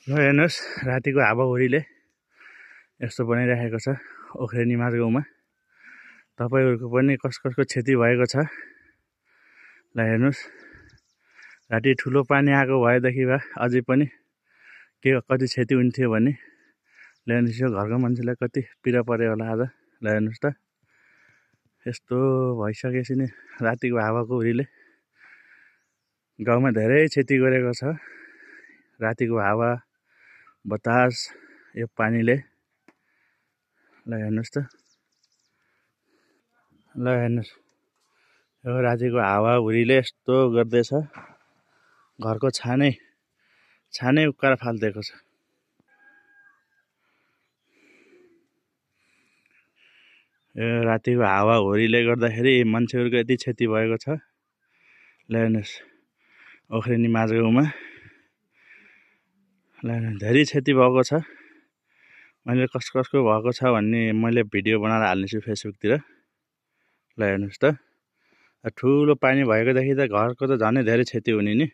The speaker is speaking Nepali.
ल हेर्नुहोस् रातिको हावाहुरीले यस्तो बनाइराखेको छ ओख्रेनी माझगाउँमा। तपाईहरुको पनि कसको क्षति भएको छ ल हेर्नुहोस्। राति ठुलो पानी आएको भएदेखि भए अझै पनि के कति क्षति हुन्थ्यो भने ल हेर्नुहोस् यो घरको मान्छेलाई कति पीडा पर्यो होला आज। ल हेर्नुहोस् त यस्तो भइसकेपछि नि रातिको हावाको हुरीले गाउँमा धेरै क्षति गरेको छ। रातिको हावा बतास यो पानीले ल हेर्नुहोस् त। ल हेर्नुहोस् यो रातिको हावा हुरीले यस्तो गर्दैछ घरको छानै उक्काएर फाल्दिएको छ। यो रातिको हावा हुरीले गर्दाखेरि मान्छेहरुको यति क्षति भएको छ। ल हेर्नुहोस् ओख्रेनी माझगाउँमा ल धेरै क्षति भएको छ। मैले कसको भएको छ भन्ने मैले भिडियो बनाएर हाल्नेछु फेसबुकतिर। ल हेर्नुहोस् त ठुलो पानी भएको देखि त घरको त झनै धेरै क्षति हुने नि।